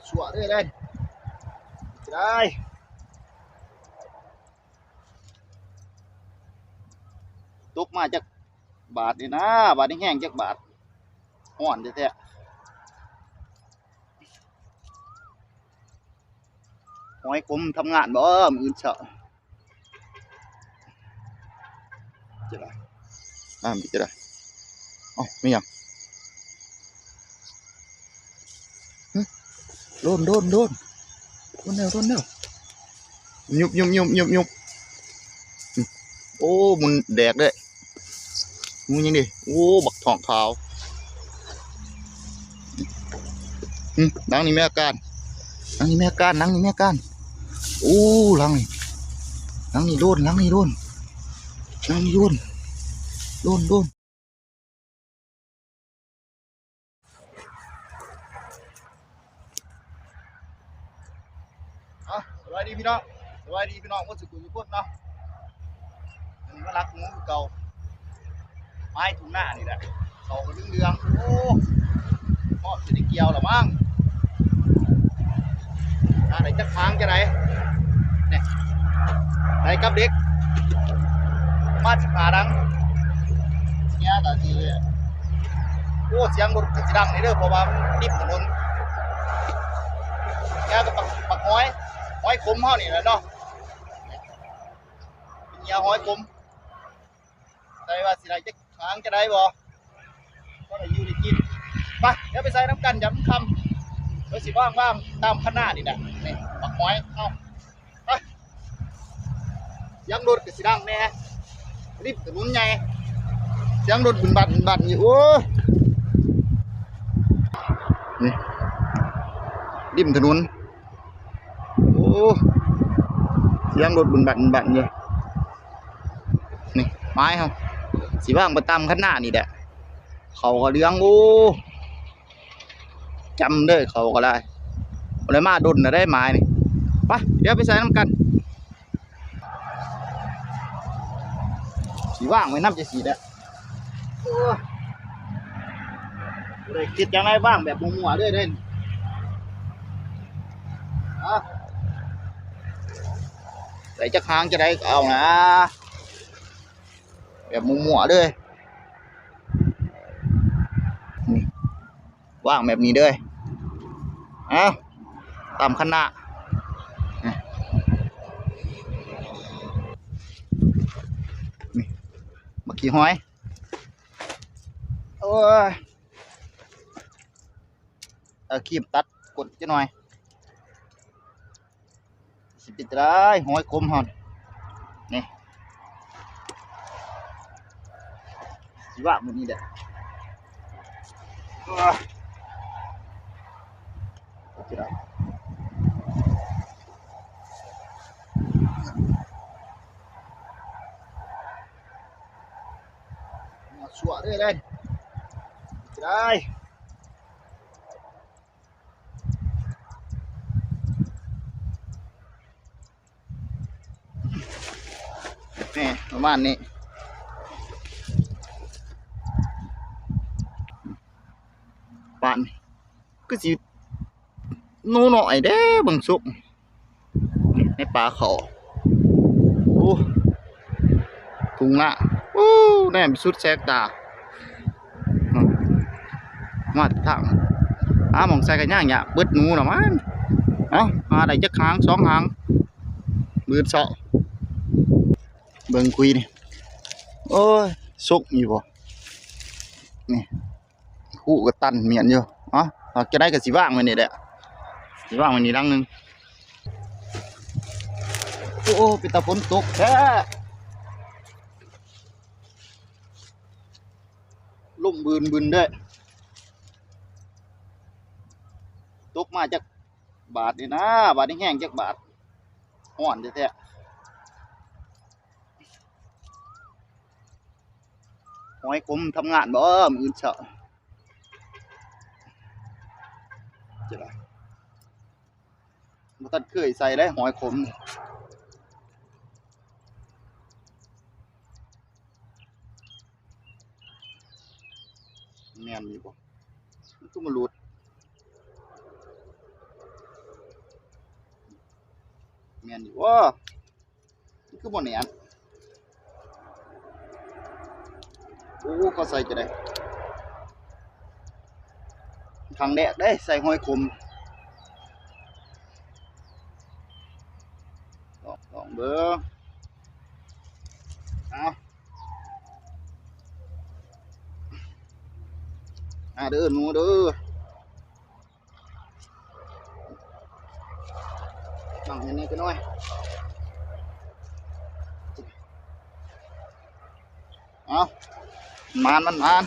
ຊົ່ວເດີ້ເດ້ ໄດ້ ຕົກມາຈັກບາດນີ້ນາ ບາດນີ້ແຮງຈັກບາດ ຮ້ອນແທ້ໆ. ຫອຍຂົມທຳງານບໍ່ ມື້ອື່ນເຊົ້າ? ຈະໄດ້ ນ້ຳຈະໄດ້ ເອົ້າ ແມ່ນຫຍັງ? ຫຶ ໂດນ ໂດນ ໂດນ ໂດນແລ້ວ ໂດນແລ້ວ ຍຸບ ຍຸບ ຍຸບ ຍຸບ ຍຸບ ໂອ້ ມັນແດກເດ້. ງູຫຍັງນີ້? ໂອ້ ບັກທ້ອງຂາວ. ຫຶ ນັ່ງນີ້ແມ່ອາການ ນັ່ງນີ້ແມ່ອາການ ນັ່ງນີ້ແມ່ອາການ. ໂອ້ ຫຼັງນີ້ ຫຼັງນີ້ໂດນ ຫຼັງນີ້ໂດນ ຫຼັງນີ້ໂດນ ໂດນ ໂດນ. ເອົາ ສະບາຍດີພີ່ນ້ອງ ສະບາຍດີພີ່ນ້ອງໝົດສູ່ຜູ້ສູ່ຄົນເນາະ. ອັນນີ້ມາລັກໝູຄືເກົ່າ ໄມ້ທົ່ງນານີ້ແຫຼະ ເຂົ້າກໍເຫຼືອງໆ. ໂອ້ ຮອດຊິໄດ້ກ່ຽວແລ້ວມັ້ງ. ຫາໄດ້ຈັກຫາງຈະໄດ້ ນີ້ ໄດ້ກັບເດັກ ປະມານສິບຫ້າຫຼັງ. ເສຍກໍຊິ ໂອ້ ສຽງລົດກໍຊິດັງນີ້ເດີ້ ເພາະວ່າມັນລິມຖະໜົນ. ເສຍກໍບັກ ບັກຫອຍ ຫອຍຂົມເຮົານີ້ແຫຼະເນາະ ເຫຍື່ອຫອຍຂົມ. ໃສ່ວ່າຊິໄດ້ຈັກຫາງຈະໄດ້ບໍ່ ພໍໄດ້ຢູ່ໄດ້ກິນ. ໄປ ດຽວໄປໃສ່ນຳກັນ ຢາມຄ່ຳ ດຽວຊິວາງ ວາງຕາມຄັນນານີ້ແຫຼະ. ນີ້ບັກຫອຍເຮົາ ໄປ ສຽງລົດກໍຊິດັງແດ່ ລິມຖະໜົນໃຫຍ່ ສຽງລົດບຶນບັດບຶນບັດຢູ່. ໂອ້ຍ ນີ້ລິມຖະໜົນ ໂອ້ ສຽງລົດບຶນບັດບຶນບັດຢູ່. ນີ້ໄມ້ເຮົາຊິວາງໄປຕາມຄັນນານີ້ແຫຼະ ເຂົ້າກໍເຫຼືອງ. ໂອ້ ຈຳເດີ້ ເຂົ້າກໍໄດ້ ບໍ່ໄດ້ມາດົນແລ້ວເດ້ໄມ້ນີ້. ໄປ ດຽວໄປໃສ່ນຳກັນ ຊິວາງໄວ້ນຳຈັ່ງຊີ້ແຫຼະ. ໂອ້ຍ ບໍ່ໄດ້ຄິດຫຍັງໃດ ວາງແບບມົ້ວໆເລີຍເດ້. ເອົາ ໄດ້ຈັກຫາງຈະໄດ້ກໍເອົານະ ແບບມົ້ວໆເລີຍ. ນີ້ ວາງແບບນີ້ເດີ້ ເອົາ ຕາມຄັນນາ. ນີ້ ບັກຂີ້ຫອຍ ໂອ້ຍ ເອົາຄີມຕັດກົ້ນຈັກໜ່ອຍ. ຊິເປັນຈັ່ງໃດຫອຍຂົມເຮົານີ້ ຊິວາງມື້ນີ້ແຫຼະ. ເປັນຈັ່ງໃດ ຊົ່ວເດີ້ເດ້ ເປັນຈັ່ງໃດ? ນີ້ ປະມານນີ້ ປານນີ້ ຄືຊິໜູນ້ອຍເດ້ ເບິ່ງສຸກ ໃນປ່າເຂົ້າ ໂອ້ ທົ່ງນາ ໂອ້ ແນມສຸດແສງຕາ ມາທາງ ຫາໝ່ອງໃສ່ກໍຍາກຍາກ ເບິດໜູລະມັນ. ເອົ້າ ຫາໄດ້ຈັກຫາງສອງຫາງ ມື້ເຊົ້າ ເບິ່ງຄຸຍນີ້ ໂອ້ຍ ສົກຢູ່ບໍ່ ນີ້ ຄູກໍຕັນໝ້ຽນຢູ່. ເອົ້າ ຫາກຈະໄດ້ກໍຊິວາງໄວ້ນີ້ແຫຼະ ຊິວາງໄວ້ນີ້ຫຼັງໜຶ່ງ. ໂອ້ ເປັນຕາຝົນຕົກແທ້ ລົມບືນໆເດ້ ຕົກມາຈັກບາດນີ້ນາ ບາດນີ້ແຮງຈັກບາດ ຮ້ອນແທ້ໆ. ຫອຍຂົມທຳງານບໍ່ ມື້ອື່ນເຊົ້າ ຈະໄດ້ ບໍ່ທັນເຄີຍໃສ່ເດ້ ຫອຍຂົມ ແມ່ນຢູ່ບໍ່ ມັນຄືມາຫຼຸດ. ແມ່ນຢູ່ບໍ່? ຄືບໍ່ແໜ້ນ. ໂອ້ ເຂົາໃສ່ຈະໄດ້ ຄັ້ງແລກເດ້ ໃສ່ຫອຍຂົມ. ລອງ ລອງເບິ່ງ. ເອົາ ມາເດີ ໜູເດີ. ຕັ້ງໃຫ້ແນ່ຈັກໜ່ອຍ. ເອົາ ມັນມານ ມັນມານ.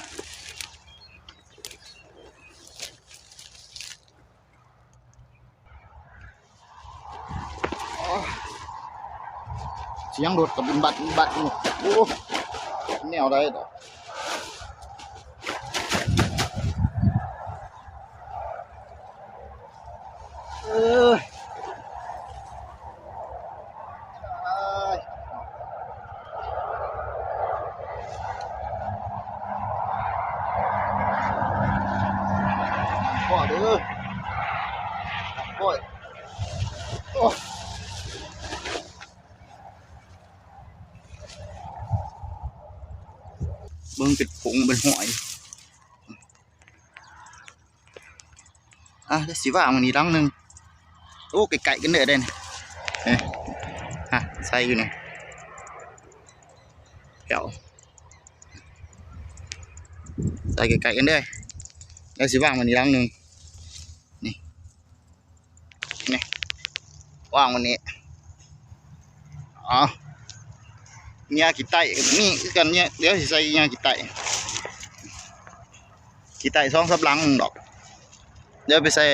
ໂອ້ ສຽງລົດກໍບຶນບັດ ບຶນບັດຢູ່. ໂອ້ ແນວໃດດອກ. ເອີຍ ພໍເດີ ໂອ້ຍ ໂອ້ ເບິ່ງເປັນຜົງເປັນຫອຍ. ອ່ະ ດຽວຊິວາງໄວ້ນີ້ຫຼັງໜຶ່ງ. ໂອ້ ໃກ້ໆກັນເດີ ເດ້ນີ້ ເອີ ຮະ ໃສ່ຢູ່ນີ້ ແຖວ ໃສ່ໃກ້ໆກັນເດີ. ດຽວຊິວາງໄວ້ນີ້ຫຼັງໜຶ່ງ ນີ້ ນີ້ ວາງໄວ້ນີ້. ເອົາ ເຫຍື່ອຂີ້ໄຕ້ກໍມີຄືກັນ ເຫຍື່ອ ດຽວຊິໃສ່ເຫຍື່ອຂີ້ໄຕ້ ຂີ້ໄຕ້ສອງສາມຫຼັງດອກ. ດຽວໄປໃສ່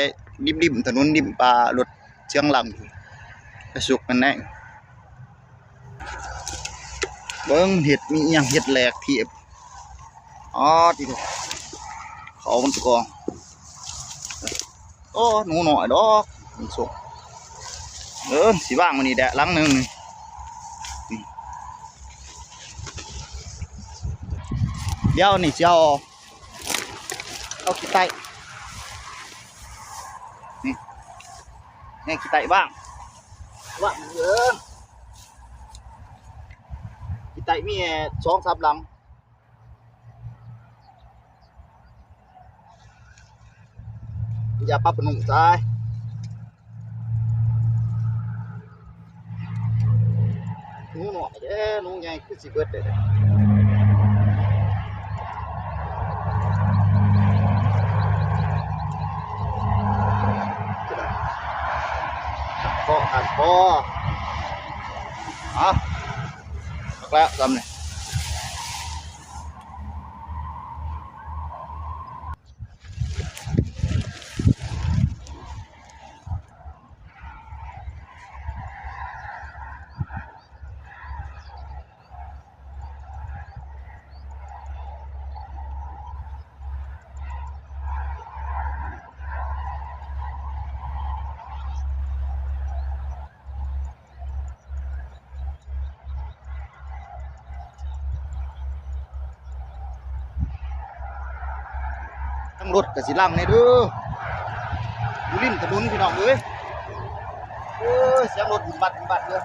ລິມໆຖະໜົນ ລິມປ່າ ລົດສຽງຫຼັງ ໄປສຸກມັນແນ່. ເບິ່ງເຫັດ ມີອີ່ຫຍັງ ເຫັດແຫຼກທີບ. ອໍ ຕິໂທ ເຂົາມັນກອງ. ໂອ້ ໜູນ້ອຍດອກ ມັນສົກ. ເອີ ຊິວາງໄວ້ນີ້ແຫຼະ ຫຼັງໜຶ່ງນີ້. ດຽວນີ້ຊິເອົາ ເອົາຂີ້ໄຕ້ ນີ້ ນີ້ຂີ້ໄຕ້ວາງ ວາງເອີ ຂີ້ໄຕ້ມີສອງສາມຫຼັງ. ຢ່າປັບໜຸ່ມຊາຍ ໜູນ້ອຍເດ້ ໜູໃຫຍ່ຄືຊິເບິດເດ້. ເຄາະ ຂັດຄໍ ເອົາ ຄັກແລ້ວຊ່ຳນີ້. ທາງລົດກໍຊິຫຼັ່ງແດ່ເດີ ຢູ່ລິມຖະໜົນພີ່ນ້ອງເອີຍ. ໂອ້ຍ ສຽງລົດບຶ້ມບັດບຶ້ມບັດເດີ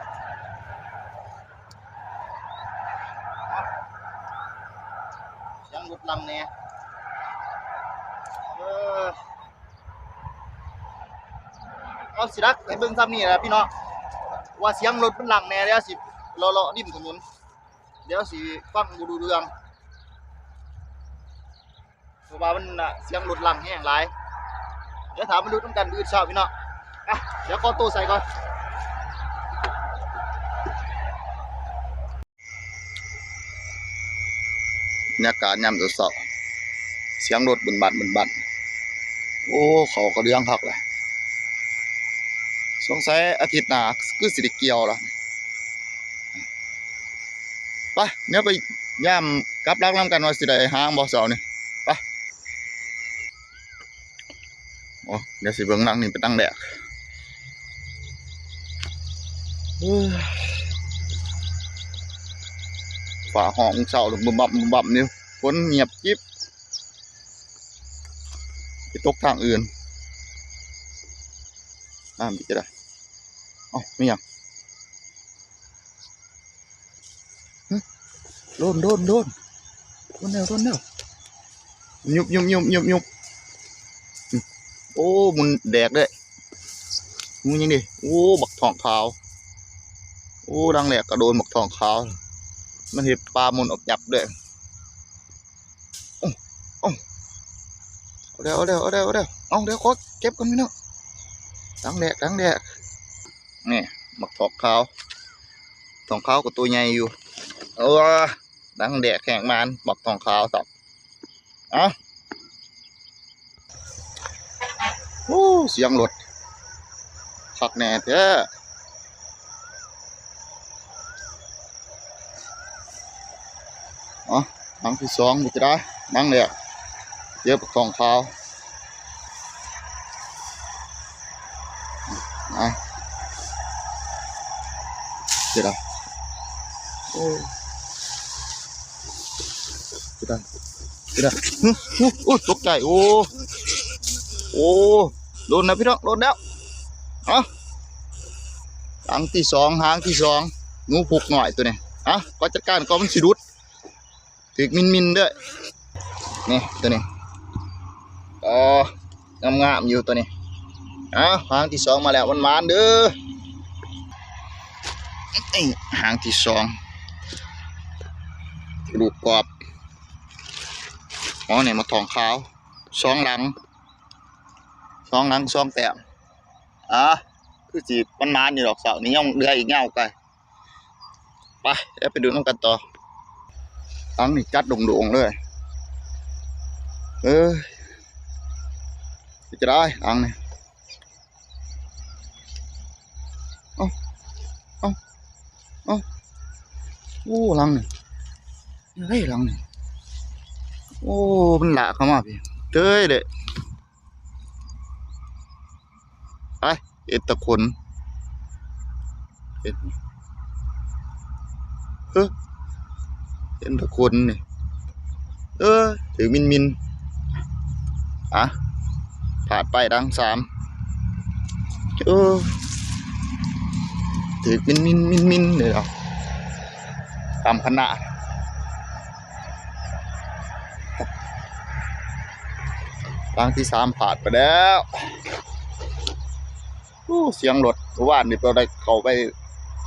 ສຽງລົດຫຼັ່ງແດ່ ເອີ. ເອົາ ຊິດັກໃຫ້ເບິ່ງຊ່ຳນີ້ລະພີ່ນ້ອງ ວ່າສຽງລົດມັນຫຼັ່ງແດ່ ດຽວຊິເລາະໆລິມຖະໜົນ ດຽວຊິຟັງບໍ່ຮູ້ເລື່ອງ ເພາະວ່າມັນ ສຽງລົດຫຼັ່ງແຮງຫຼາຍ. ດຽວຖ້າມາລຸ້ນນຳກັນມື້ອື່ນເຊົ້າພີ່ນ້ອງ ອ່ະ ດຽວຂໍໂຕໃສ່ກ່ອນ. ບັນຍາກາດຍາມເຊົ້າໆ ສຽງລົດບຶ້ມບັດບຶ້ມບັດ. ໂອ້ ເຂົ້າກະເຫຼືອງຄັກແຫຼະ ສົງໄສອາທິດໜ້າຄືຊິໄດ້ກ່ຽວລະ. ໄປ ດຽວໄປຢາມກັບຫຼັກນຳກັນວ່າຊິໄດ້ຫາງບໍ່ເຊົ້ານີ້ ໄປ. ໂອ້ ດຽວຊິເບິ່ງຫຼັງນີ້ເປັນຫຼັງແລກ. ເອີ ຟ້າຮ້ອງເຊົ້າບຶ້ມບັ້ມບຶ້ມບັ້ມຢູ່ ຝົນງຽບຈິບ ໄປຕົກທາງອື່ນ. ນ້ຳຈະໄດ້ ເອົ້າ ມີຫຍັງ? ໂດນ ໂດນ ໂດນ ໂດນແລ້ວ ໂດນແລ້ວ ຍຸບ ຍຸບ ຍຸບ ຍຸບ ຍຸບ ໂອ້ ມັນແດກເດ້ ມັນຫຍັງນີ້ ໂອ້ ບັກທອງຂາວ ໂອ້ ດັງແດກກະໂດນບັກທອງຂາວ ມັນເຮັດປາມົນອອກຫຍັບເດ້ ເອົາ ເອົາ ເອົາແລ້ວ ເອົາແລ້ວ ເອົາແລ້ວ ເອົາແລ້ວ ເອົາແລ້ວ ຂໍເກັບກ່ອນພີ່ນ້ອງ ດັງແດກ ດັງແດກ ນີ້ ບັກທອງຂາວ ທອງຂາວກໍໂຕໃຫຍ່ຢູ່ ເອີ ດັງແດກແຮງມານ ບັກທອງຂາວຊ້ຳ ເອົ້າ ໂອ້ ສຽງລົດ ຄັກແນ່ແທ້ ເອົ້າ ຫຼັງທີສອງນີ້ຈະໄດ້ ຫຼັງແລກ ເຈີບັກທອງຂາວ ອ່ະ ເຈີລະ ໂອ້ ເຈີລະ ເຈີລະ ຫຶ ຫຶ ໂອ້ຍ ຕົກໃຈ ໂອ້ ໂອ້ ໂດນແລ້ວພີ່ນ້ອງ ໂດນແລ້ວ ເອົ້າ ຫຼັງທີສອງ ຫາງທີສອງ ໜູພຸກນ້ອຍໂຕນີ້ ອ່ະ ຂໍຈັດການກ່ອນ ມັນຊິຫຼຸດ ຖືກມິນໆເດີ້ ນີ້ ໂຕນີ້ ອໍ ງາມໆຢູ່ໂຕນີ້ ເອົ້າ ຫາງທີສອງມາແລ້ວ ໝານໆເດີ້ ນີ້ ຫາງທີສອງ ລູກກອບ ອໍ ນີ້ມາທອງຂາວ ສອງຫຼັງ ສອງຫຼັງ ສອງແຕ້ມ ອ່າ ຄືຊິໝານໆຢູ່ດອກ ເຊົ້ານີ້ຍັງເຫຼືອອີກຍາວໄກ. ໄປ ດຽວໄປດູນຳກັນຕໍ່. ຫຼັງນີ້ຈັດໂດ່ງໆເລີຍ. ເອີຍ ເປັນຈັ່ງໃດຫຼັງນີ້? ເອົ້າ ເອົ້າ ເອົ້າ ໂອ້ ຫຼັງນີ້ ເອີຍ ຫຼັງນີ້ ໂອ້ ມັນລາກເຂົ້າມາພີ້ ເຕີຍເດ້. ໄປ ເຫັນແຕ່ຂົນ ເຫັນ ເອີ ເຫັນແຕ່ຂົນນີ້ ເອີ ຖືກມິນໆ ອ່ະ ພາດໄປຫຼັງສາມ ເອີ ຖືກມິນໆໆເດ້ ຕຳຂະໜາດ ຫຼັງທີສາມພາດໄປແລ້ວ. ໂອ້ ສຽງລົດ ວານນີ້ບໍ່ໄດ້ເຂົ້າໄປ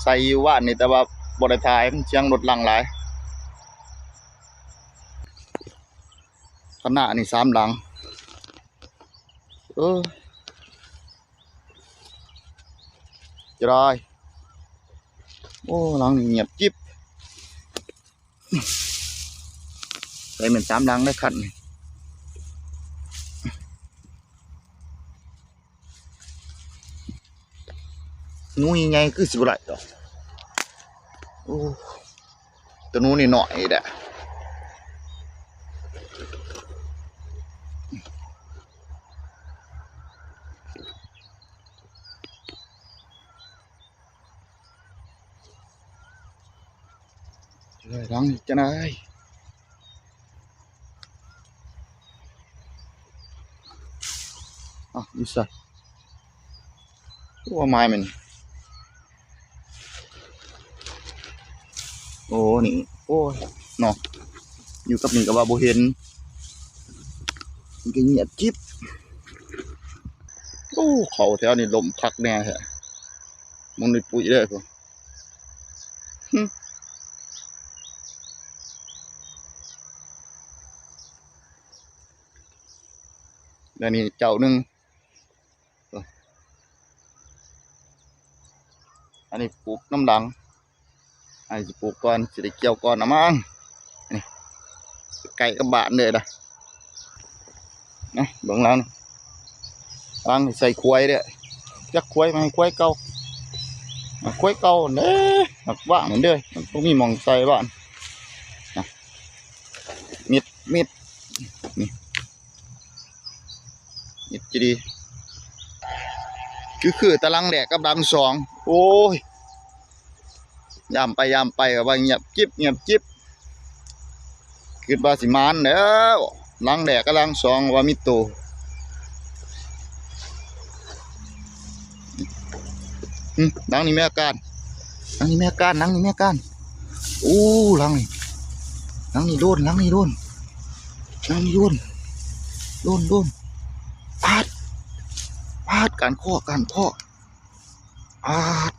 ໃສ່ຢູ່ວານນີ້ ແຕ່ວ່າບໍ່ໄດ້ຖ່າຍ ມັນສຽງລົດຫຼັ່ງຫຼາຍ. ຄະນະນີ້ສາມຫຼັງ ເອີ ຈະໄດ້ ໂອ້ ຫຼັງນີ້ງຽບຈິບ. ໃສ່ແມ່ນສາມຫຼັງເດ້ຄັນນີ້ ໜູໃຫຍ່ໆຄືຊິບໍ່ໄດ້ດອກ. ໂອ້ ໂຕໜູນ້ອຍໆນີ້ແຫຼະ. ເອີ ຫຼັງນີ້ຈັ່ງໃດ? ອ້າວ ຢູ່ໃສ? ຄືວ່າໄມ້ມັນ ໂອ້ ນີ້ ໂອ້ຍ ເນາະ ຢູ່ກັບນີ້ກໍວ່າບໍ່ເຫັນ ມັນກໍງຽບຈິບ. ໂອ້ ເຂົ້າແຖວນີ້ລົມຄັກແນ່ແທ້ ມັນໄດ້ປຸຍເດ້ພຸ້ນ. ຫຶ ແລ້ວນີ້ເຈົ້າໜຶ່ງ ອັນນີ້ປູກນຳຫຼັງ ອັນນີ້ປູກກ່ອນ ຊິໄດ້ກ່ຽວກ່ອນລະມັງ. ນີ້ ໃກ້ກັບບ້ານເລີຍລະ. ນະ ເບິ່ງຫຼັງ ຫຼັງໃສ່ຄວາຍເດ້ ຈັກຄວາຍໃໝ່ຄວາຍເກົ່າ ຄວາຍເກົ່າເດ້ ມັກວາງນັ້ນເດ້ ມັນບໍ່ມີໝ່ອງໃສ່ບ້ານ. ນະ ມິດ ມິດ ນີ້ ມິດຈີ່ດີ ຄື ຄືແຕ່ຫຼັງແລກກັບຫຼັງສອງ. ໂອ້ຍ ຍາມໄປ ຍາມໄປ ວ່າງຽບຈິບ ງຽບຈິບ ຄິດວ່າຊິໝານແລ້ວ ຫຼັງແລກກັບຫຼັງສອງວ່າມີໂຕ. ຫຶ ຫຼັງນີ້ມີອາການ ຫຼັງນີ້ມີອາການ ຫຼັງນີ້ມີອາການ. ໂອ້ ຫຼັງນີ້ ຫຼັງນີ້ໂດນ ຫຼັງນີ້ໂດນ ຫຼັງນີ້ໂດນ ໂດນ ໂດນ ປາດ ປາດ ການເຄາະ ການເຄາະ ປາດ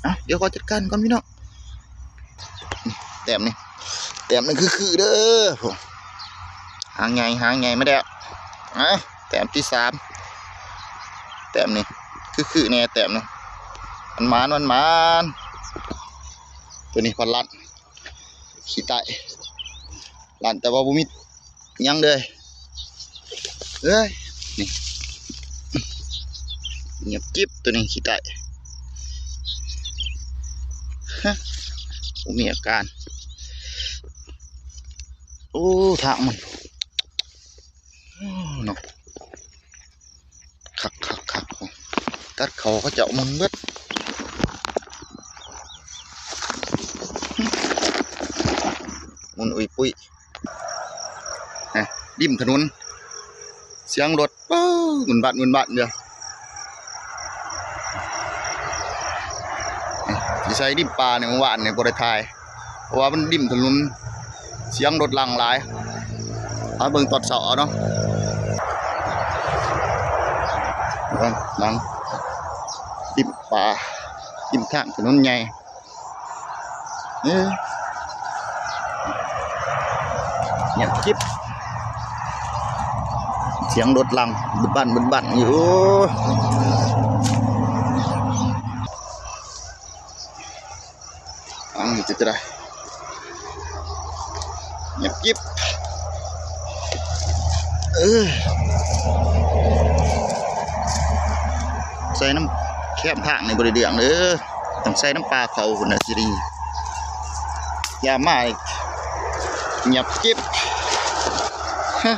ອ່ະ ດຽວຂໍຈັດການກ່ອນພີ່ນ້ອງ ແຕ້ມນີ້ ແຕ້ມນີ້ຄືໆເດີ ຫາງໃຫຍ່ ຫາງໃຫຍ່ມາແລ້ວ ອ່ະ ແຕ້ມທີສາມ ແຕ້ມນີ້ຄືໆແດ່ ແຕ້ມນີ້ ມັນໝານ ມັນໝານ ໂຕນີ້ພັດລັນ ຂີ້ໃຕ້ ລັນ ແຕ່ວ່າບໍ່ມີຫຍັງເລີຍ ເອີຍ ນີ້ ງຽບກິບ ໂຕນີ້ຂີ້ໃຕ້ ຮະ ບໍ່ມີອາການ ໂອ້ ທາງມັນ ໂອ້ ເນາະ ຄັກໆໆ ຕັດເຂົ້າເຂົາເຈົ້າໝູນເບິດ ໝູນອຸຍປຸ້ຍ ຮະ ລິມຖະໜົນ ສຽງລົດ ປຶ້ງ ວຶ່ນວັດ ວຶ່ນວັດຢູ່ ຊິໃສ່ລິມປ່ານີ້ ມື້ວານນີ້ບໍ່ໄດ້ຖ່າຍ ເພາະວ່າມັນລິມຖະໜົນ ສຽງລົດຫຼັ່ງຫຼາຍ ມາເບິ່ງຕອນເຊົ້າເອົາເນາະ ເບິ່ງຫຼັງລິມປ່າ ລິມທາງຖະໜົນໃຫຍ່ ເອີ ງຽບກິບ ສຽງລົດຫຼັ່ງ ບຶດບັ້ນ ບຶດບັ້ນຢູ່ ອັນນີ້ຈະໄດ້ ງຽບກິບ ເອີ ໃສ່ນຳແຄມທາງນີ້ບໍ່ໄດ້ເລື່ອງເດີ ຕ້ອງໃສ່ນຳປ່າເຂົາພຸ້ນນະ ຊິດີ ຍາມມານີ້ ງຽບກິບ ຮະ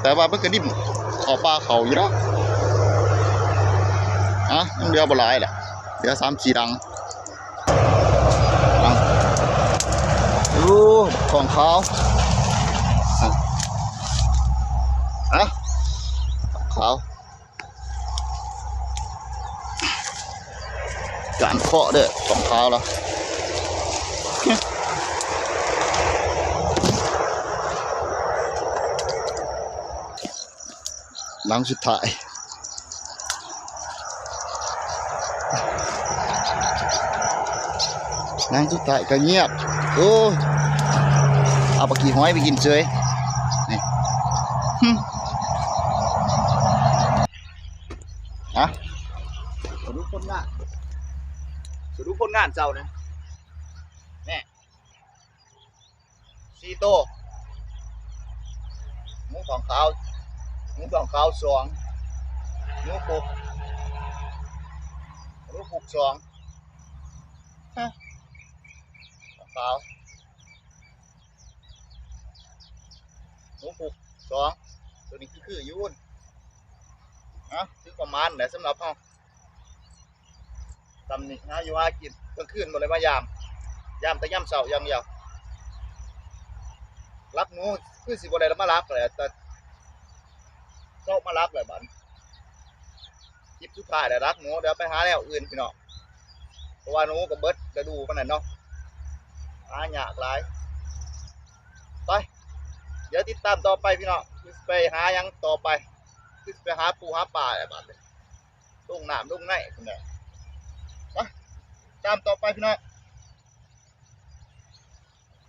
ແຕ່ວ່າມັນກະດິ້ນເຂົ້າປ່າເຂົາຢູ່ດອກ ອ່ະ ຍັງເຫຼືອບໍ່ຫຼາຍແຫຼະ ເຫຼືອສາມສີ່ຫຼັງ ໂອ້ ຂອງຂາວ ອ່ະ ຂອງຂາວ ການເຄາະເດີ ຂອງຂາວລະ ຫຼັງສຸດທ້າຍ ຫຼັງສຸດທ້າຍກະງຽບ ໂອ້ຍ ເອົາບັກຂີ້ຫອຍໄປກິນເສີຍ ນີ້ ຫຶ ຮະ ມາດູຜົນງານ ມາດູຜົນງານເຈົ້ານະ ແນ່ ສີ່ໂຕ ໝູຂອງຂາວ ໝູຂອງຂາວສອງ ໝູປຸກ ໝູປຸກສອງ ຮະ ຂອງຂາວ ໝູປຸກສອງ ໂຕນີ້ຄືໆຢູ່ ເອົ້າ ຄືປະມານແຫຼະສຳລັບເຮົາ ຊ່ຳນີ້ຫາຢູ່ຫາກິນ ກາງຄືນບໍ່ໄດ້ມາຢາມ ຢາມແຕ່ຍາມເຊົ້າຢ່າງດຽວ ລັກໝູຄືຊິບໍ່ໄດ້ມາລັກແຫຼະ ແຕ່ເຊົ້າມາລັກແຫຼະບາດນີ້ ຄລິບສຸດທ້າຍແຫຼະ ລັກໝູ ດຽວໄປຫາແນວອື່ນພີ່ນ້ອງ ເພາະວ່າໝູກະເບິດລະດູມັນແຫຼະເນາະ ຫາຍາກຫຼາຍ ໄປ ດຽວຕິດຕາມຕໍ່ໄປພີ່ນ້ອງ ຄືຊິໄປຫາຫຍັງຕໍ່ໄປ ຄືຊິໄປຫາປູຫາປາແຫຼະບາດນີ້ ລົງນ້ຳລົງໃນພຸ້ນແຫຼະ ໄປ ຕາມຕໍ່ໄປພີ່ນ້ອງ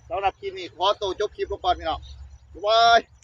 ສຳລັບຄລິບນີ້ຂໍໂຕຈົບຄລິບລົງກ່ອນພີ່ນ້ອງ ບາຍບາຍ.